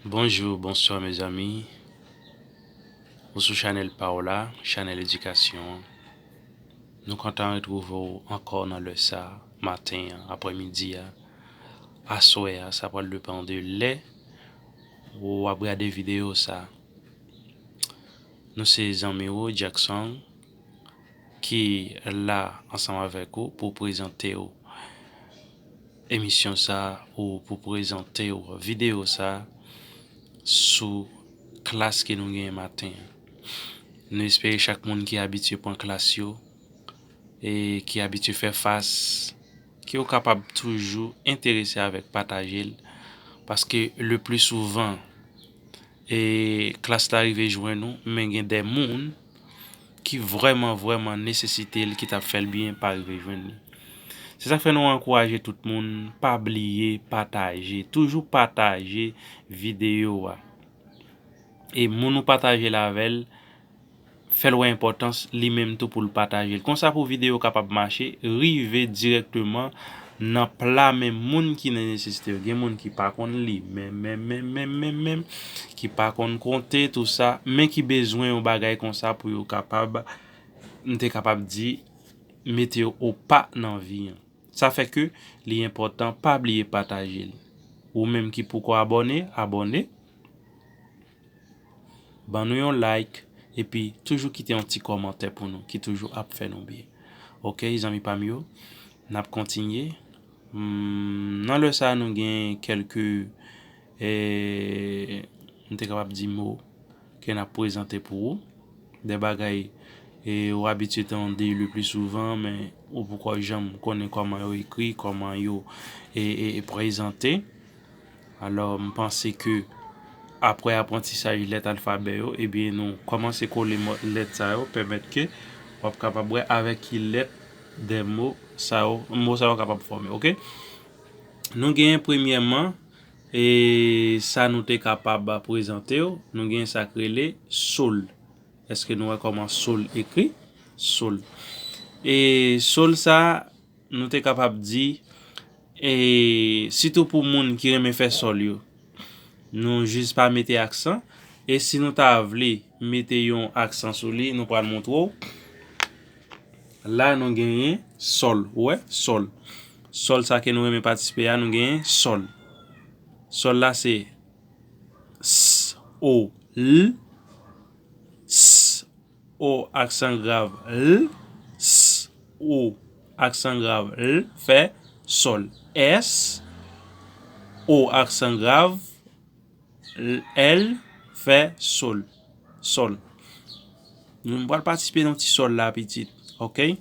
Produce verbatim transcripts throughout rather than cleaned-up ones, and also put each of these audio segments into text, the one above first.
Bonjou, bonswa mezanmi. Ou sou chanèl pa w la, chanèl edikasyon an. Nou kontan retwouve w ankò nan lè sa, maten an, aprèmidi a, aswè a, sa pral depann de lè w ap gade videyo sa. Nou se zanmi w, Jackson, ki la ansanm avèk ou pou prezante w emisyon sa ou pou prezante w videyo sa sou klas ke nou genyen maten an. Nou espere chak moun ki abitye pran klas yo e ki abitye fè fas, ke w kapab toujou enterese avèk pataje l, paske le pli souvan, e klas la rive jwenn ou, men gen de moun ki vrèman, vrèman nesesite l, ki t ap fè l byen, pa rive jwenn li. Se sa k fè nou ankouraje tout moun, pa bliye pataje, toujou pataje videyo a. E moun ou pataje l avè l, fè l wè enpòtans li menm tou pou l pataje l. Konsa pou videyo kapab mache, rive dirèkteman nan pla men moun ki nan nesesite yo. Gen moun ki pa konn li, men, men, men, men, men, men, ki pa konn konte, tou sa, men ki bezwen yon bagay konsa pou yo kapab, m te kapab di, mete yo o pa nan vi an. Sa fè ke li enpòtan, pa bliye pataje l. Ou menm ki poko abòne, abòne. Ban nou yon like, epi toujou kite yon ti kòmantè pou nou, ki toujou ap fè nou byen. Oke, zanmi pa m yo, n ap kontinye. Hmm, nan lè sa a, nou gen kèlke, eh, m te kapab di mo ke n ap prezante pou ou. De bagay, eh, ou abitye tande le pli souvan, men ou poko janm konnen kòman yo ekri, kòman yo, eh, eh, prezante. Alò, m panse ke aprè aprantisaj lèt alfabè yo, ebyen, nou kòmanse kole mo, lèt sa yo, pèmèt ke w ap kapab wè avèk ki lèt de mo sa yo, mo sa yo kapab fòme, oke? Nou genyen premyèman, e sa nou te kapab prezante w, nou genyen sa k rele sol. Èske nou wè kòman sol ekri? Sol. E sol sa, nou te kapab di, e sitou pou moun ki renmen fè sol yo, nou jis pa mete aksan. E si nou ta vle mete yon aksan sou li, nou pral montre w. La, nou genyen sol, ou wè, sol. Sol sa ke nou renmen patisipe a, nou genyen sol. Sol la se s, o, l, s, o aksan grav, l, s, o aksan grav, l, fè sol. S, o aksan grav, l, l, fè sol. Sol. Nou pral patisipe nan ti sol la, pitit. Oke?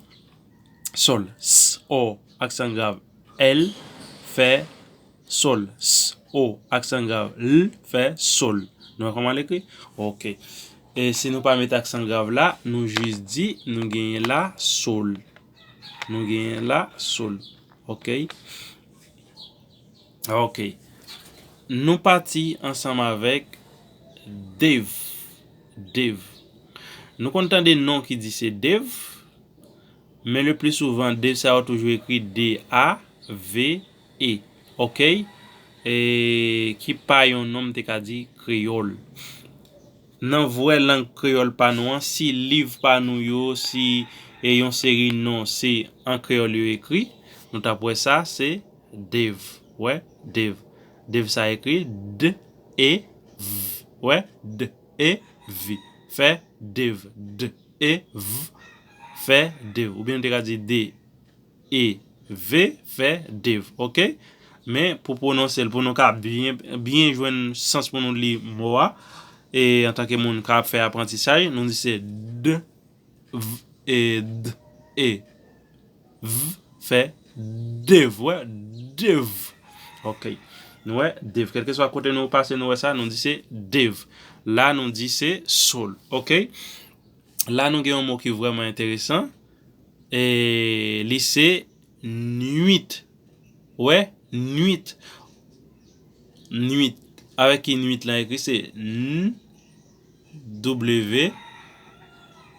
Sol. S, o aksan grav, l, fè sol. S, o aksan grav, l, fè sol. Nou wè kòman l ekri? Oke. E si nou pa met aksan grav la, nou jis di, nou genyen la sol. Nou genyen la sol. Oke? Oke. Nou pati ansanm avèk Dave. Dave. Nou konn tande non ki di se Dave, men le pli souvan, Dave sa yo toujou ekri D A V E. Oke? E ki pa yon non, m te ka di, kreyòl. Nan vrè lang kreyòl pa nou an, si liv pa nou yo, si, e yon seri non, se an kreyòl yo ekri, nou t ap wè sa, se Dave. Wè, Dave. Dave sa ekri D E V. Wè, D E V. Fè Dave. D E V. Fè Dave. Oubyen nou te ka di D E V, fè Dave, oke? Men pou pwononse l, pou nou ka byen, byen jwenn sans pou nou li mo a, e antanke moun k ap fè aprantisaj, nou di se D, V, e D, E, V, fè Dave, wè, Dave. Oke. Nou wè, Dave. Kèlkeswa kote nou pase, nou wè sa, nou di se Dave. La, nou di se sol, oke? La, nou gen yon mo ki vrèman enteresan. E li se nwit. Wè, nwit. Nwit. Avèk ki nwit lan ekri se N W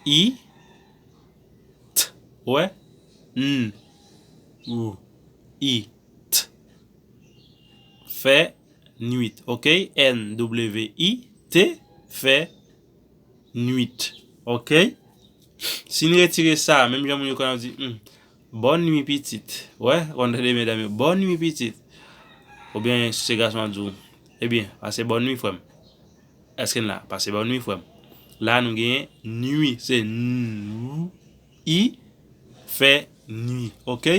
I T. Wè, N W I T. Fè nwit, ok? N W I T, fè nwit, ok? Si n retire sa, menm jan moun yo konn ap di, hmm, bòn nwi pitit. Wè, konn tande medam yo, bòn nwi pitit. Oubyen se gason an di w, ebyen, pase bòn nwi frè m. Èske n la? Pase bòn nwi frè m. La nou gen nwi, se n, w, i, fè nwi, ok?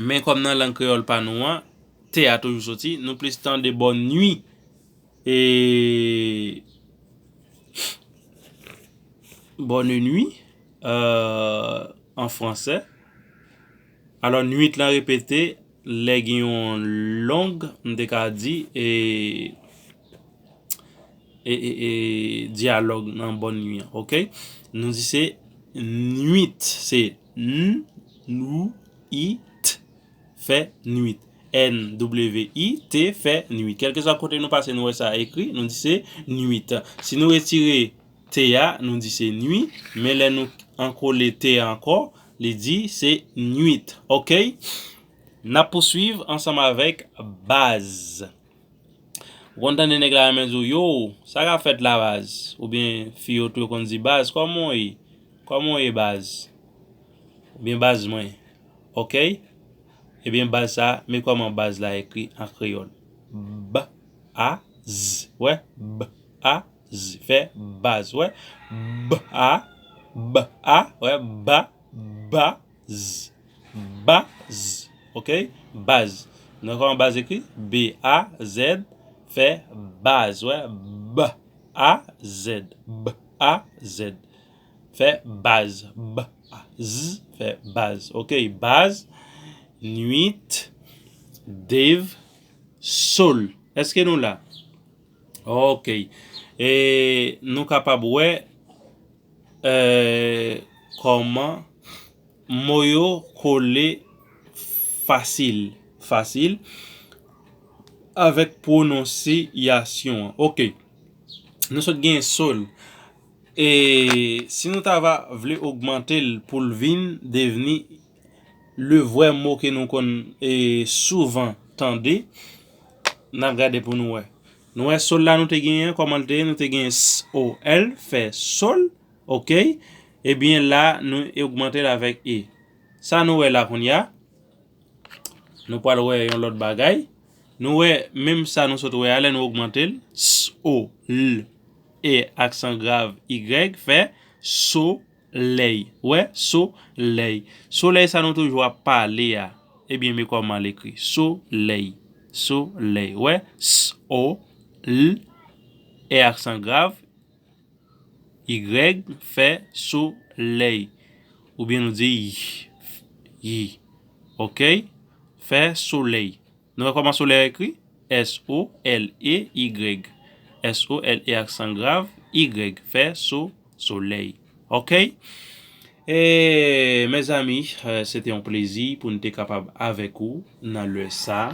Men kòm nan lang kreyòl pa nou an, T a toujou soti, nou plis tande bòn nwi. E bonne nuit, euh, an fransè. Alò, nwit lan repete, lè gen yon long, m te ka di, e, e, e, e dyalòg nan bòn nwi an, ok? Nou di se nwit, se n, w, i, t, fè nwit. N W I T, fè nwit. Kèlkeswa kote nou pase, nou wè sa ekri, nou di se nwit. Si nou retire T a, nou di se nwi, men lè nou ankole T a ankò, li di se nwit. Ok? N ap pouswiv ansanm avèk baz. Ou konn tande nèg la renmen di w, yo, sa k ap fèt la baz? Oubyen fi yo tou yo konn di, baz, kòman w ye? Kòman w ye baz? Oubyen baz mwen. Ok? Ebyen baz sa, men kòman baz la ekri an kreyòl. B, A, Z. Wè? B, A, Z. Fè baz. Wè? B, A, B, A. Wè? Ba, ba, Z. Baz. Ok? Baz. Nou wè kòman baz ekri? B, A, Z. Fè baz. Wè? B, A, Z. B, A, Z. Fè baz. B, A, Z. Fè baz. Ok? Baz. Nwit. Dave. Sol. Èske nou la? Ok. E nou kapab wè, e, kòman mo yo kole fasil, fasil avèk pwononsiyasyon an. Ok. Nou sot gen sol. E si nou ta va vle ogmante l pou l vin devni le vrè mo ke nou konn, e, souvan tande, n ap gade pou nou wè. Nou wè sol la nou te genyen, kòman l te ye? Nou te genyen S O L, fè sol, ok? Ebyen la, nou ogmante l avèk E. Sa nou wè la kounye a, nou pral wè yon lòt bagay. Nou wè, menm sa nou sot wè a, lè nou ogmante l, S O L, E aksan grav, Y, fè so, lèy. Wè, solèy. Solèy sa nou toujou ap pale a. Ebyen, men kòman l ekri. Solèy. Solèy. Wè, S O L, E aksan grav, Y, fè solèy. Oubyen nou di y, y. Ok? Fè solèy. Nou wè kòman solèy ekri? S O L E Y. S O L E aksan grav, Y. Fè so, solèy. Ok? E, mezanmi, e, se te yon plezi pou n te kapab avèk ou nan lè sa.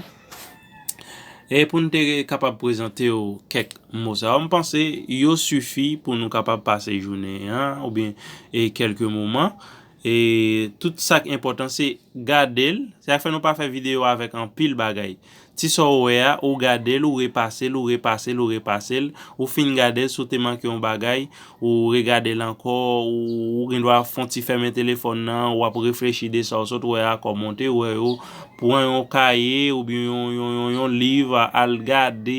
E pou n te kapab prezante w kèk mo sa yo, m panse yo sifi pou nou kapab pase jounen an, oubyen, e, kèlke moman. E tout sa k enpòtan se gade l. Se sa k fè nou pa fè videyo avèk anpil bagay. Ti sa w wè a, ou gade l, ou repase l, ou repase l, ou repase l. Ou fin gade l, si w te manke yon bagay, ou regade l ankò, ou, ou gen dwa fè yon ti fèmen telefòn nan, w ap reflechi de sa w sot wè a, kòman w te wè yo. Pran yon kaye oubyen yon, yon, yon, yon liv, al gade,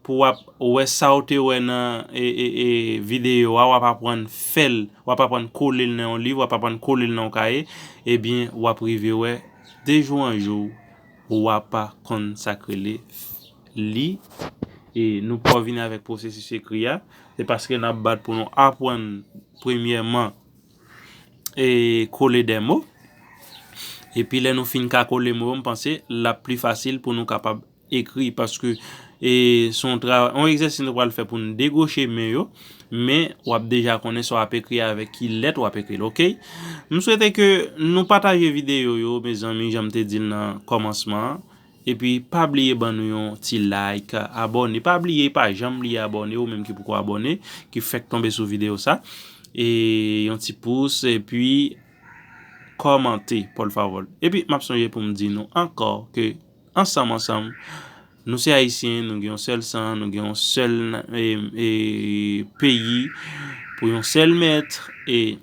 pou w ap wè sa w te wè nan, e, e, e, videyo a, w ap aprann fè l, w ap aprann kole l nan yon liv, w ap aprann kole l nan yon kaye, ebyen, w ap rive wè, de jou an jou, w ap konn sa k rele li. E nou pa vini avèk pwosesis ekri a, se paske n ap bat pou nou aprann, premyèman, e kole de mo. Epi lè nou fin ka kole mo yo, m panse l ap pli fasil pou nou kapab ekri, paske, e, se yon tra-, yon egzèsis nou pral fè pou n degwoche men yo, men w ap deja konnen sa w ap ekri avèk ki lèt w ap ekri l, ok? M swete ke nou pataje videyo yo, mezanmi, jan m te di l nan kòmansman an. Epi, pa bliye ban nou yon ti like, abòne. Pa bliye, pa janm bliye abòne, ou menm ki poko abòne, ki fèk tonbe sou videyo sa. E yon ti pous, epi kòmante, por favor. Epi, m ap sonje pou m di nou ankò ke ansanm, ansanm, Nou se Ayisyen, nou gen yon sèl san, nou gen yon sèl e, e, peyi, pou yon sèl mèt, e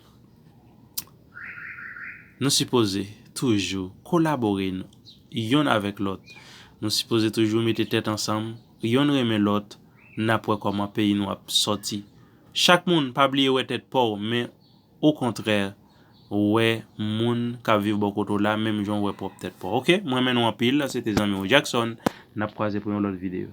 nou sipoze toujou kolabore n yonn avèk lòt. Nou sipoze toujou mete tèt ansanm, yonn renmen lòt, n ap wè kòman peyi nou ap sòti. Chak moun, pa bliye wè tèt pa w, men okontrè, wè moun k ap viv bò kote w la, menm jan w wè pwòp tèt pa w. Oke, mwen renmen nou anpil, se te zanmi w Jackson, n ap kwaze pou yon lòt videyo.